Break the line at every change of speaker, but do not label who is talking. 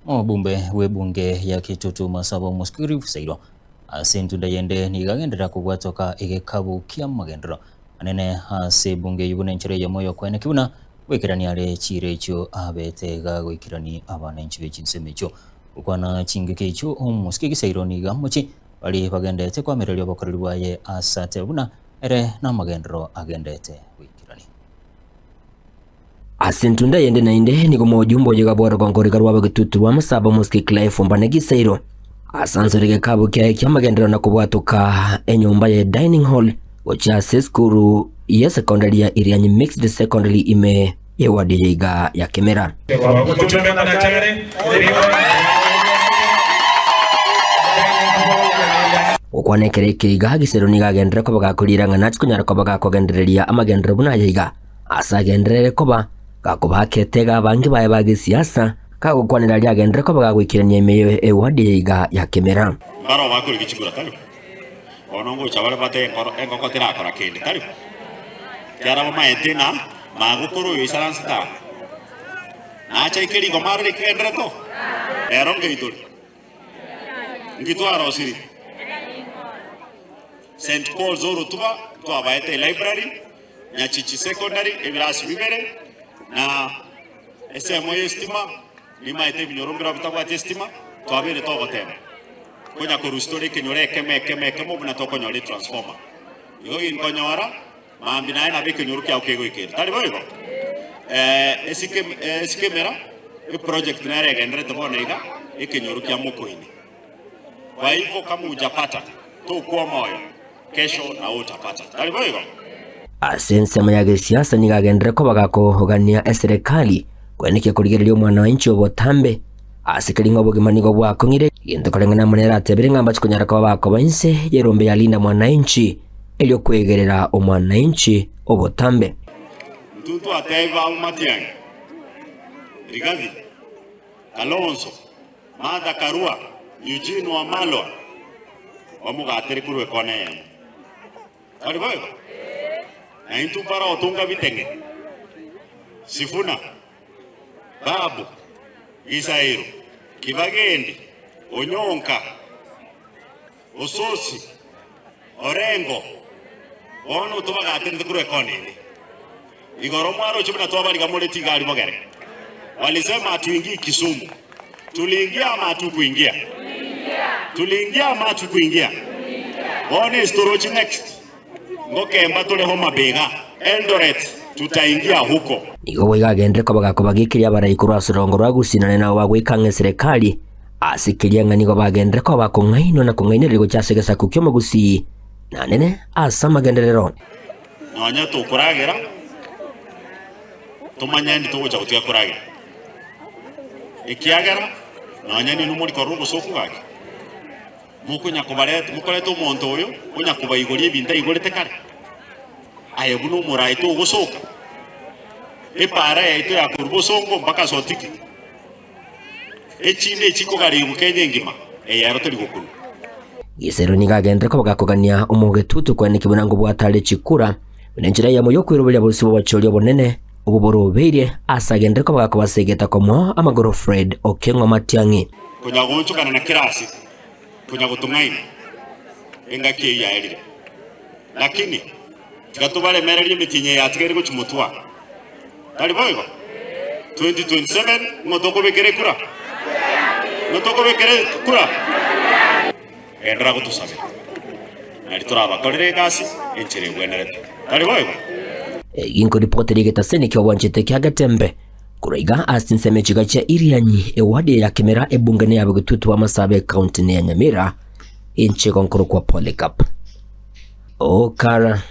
Omobumbe bw'ebunge ya Kitutu Masaba Omosikiri Busairo ase entunda yende nigo agenderera kobwatoka egekabu ki'amagenderero anene ase ebunge eyio buna enchera eyemo y'okoenekia buna goikerania are chiira echio abete gagoikerani abananchi be chinsemo echio. Gokwana chingaki echio Omosike Gisairo nigo amochie baria bagenderete koamereria obokoreri bwaye ase atebe buna ere namagenderero agenderete goikerania.
Ase entunda eyende naende nigo omojumbe oyo iga bw'orogongo riga rw'abagetutu rw'amasabo omosike Clive Ombane Gisairo asansore egekabu kiaye ki'amagenderero na kobwatoka enyomba ye dining hall gochia ase esukuru ye secondary ya Irianyi Mixed Secondary ime y'eward eye iga ya Kemera. Gokwana ekero eke iga, Gisairo nigo agenderere koba gakoriera ng'a nachi konyara koba gakogendereria amagenderero buna aya iga. Ase agenderere koba gakobaaka etego abange baye ba gesiasa, gagokwanera aria agenderere koba gagoikerania ime y'ewadi eye iga ya Kemera.
Mbaroo bakorigia chikura, tari bo? Bono ngocha bare bate enkoro, engoko terakora kende, tari bo? Ekiagera bamaete ng'a magokoro oyo oisaransete aa, nache aike rigoma arore ekegenderete oo, ero ngeitore, nki twarosirie? St. Paul's orotuba ntwabaete elibrary, Nyachichi Secondary ebirasi bibere, na esemo y'esitima, nimaete ebinyoro mbirobio bitabwati esitima, twabeire togotema konya korusia tore ekenyoro ekemo ekemo ekemo buna tokonyora etransformer. Igo ginkonyora mambia naye nabo ekenyoro kiao kegoikeria, tari boigo? Eh, esike esikemera eproject nere egenderete bono iga, ekenyoro kia Mokoini. Kwa hivyo kama hujapata, tokwa omoyo. Kesho nawe otapata. Tari boigo?
Ase ensemo ya gesiasa nigo agenderere koba gakogania eserekari koenekia korigereria omwana wa inche obotambe ase keri ng'a obogima nigo bwakong'ire gento koreng'ana amo nere atebire ng'a mbache konyara koba bakoba inse y'erombe ya Linda Mwananchi erio kwegerera omwananchi obotambe.
Intwe ntwatebi babo Matiang'i, Rigathi, Kalonzo, Martha Karua, Eugene Wamalwa, bamogatere korwa ekona eyemo. Tari boigo? Na intwe mbarao tonga biteng'e, Sifuna, Babu, Gisairo, Kibagendi, Onyonka, Ososi, Orengo, bono tobagaterete korwa ekona ende. Igoro mwaroche buna twabariga more tigari bogere. Walisema hatuingii Kisumu. Tuliingia ama hatukuingia? Tuliingia ama hatukuingia? Bono esi torochi next ngokemba tore Homa Bay iga Eldoret tutaingia huko.
Nigo boigo agenderere koba gakobagekeria abarai korwa ase orongo rwa Gusii nonye nabo bagoika ang'e eserekari ase keria ng'a nigo bagenderere koba bakong'ainwa na kong'ainereria gochia ase egesaku ki'omogusii na nene ase amagenderero.
Nonya tokoragera, tomanye ndi togocha gotiga koragera, ekiagera nonya ninwe mori korora obosooku gaki, mokonya kobareta mokoreta omonto oyo onya kobaigoria ebinto aigorete kare, aye buna omorai togosoka, epaara yaito ya korwa bosongo mpaka Sotiki, echinde echikogarigwa Kenya engima, eye ero tori gokunwa.
Gisero nigo agenderere koba gakogania omogetutu kweneki buna ngobwate are chikura, buna enchera eyemo y'okoiroberia bosio bw'obochori obonene obwo borobeirie ase agenderere koba gakobasegeta komoa amagoro Fred Okeng'o Matiang'i.
Konya goonchokana na kera ase, konya gotong'aina, engaki eyio yaerire. Lakini tiga tobaremererie emetienyi eye yatigaire gochia motwe aa. Tari boigo? 2027 ng'o tokobekera ekura? Ng'o tokobekera ekura? Genderera gotosabera, nari torabakorere egasi enchera egwenerete. Tari boigo?
Egi nkoripoti rigetaseni ki'obwanchete kia Getembe, korwa iga ase chinsemo echiga chia Irianyi, ewadi eye ya Kimera, ebunge neya Bogetutu bw'Amasaaba ecounty neya Nyamira, inche igo nkorokwa Polycarp Okara.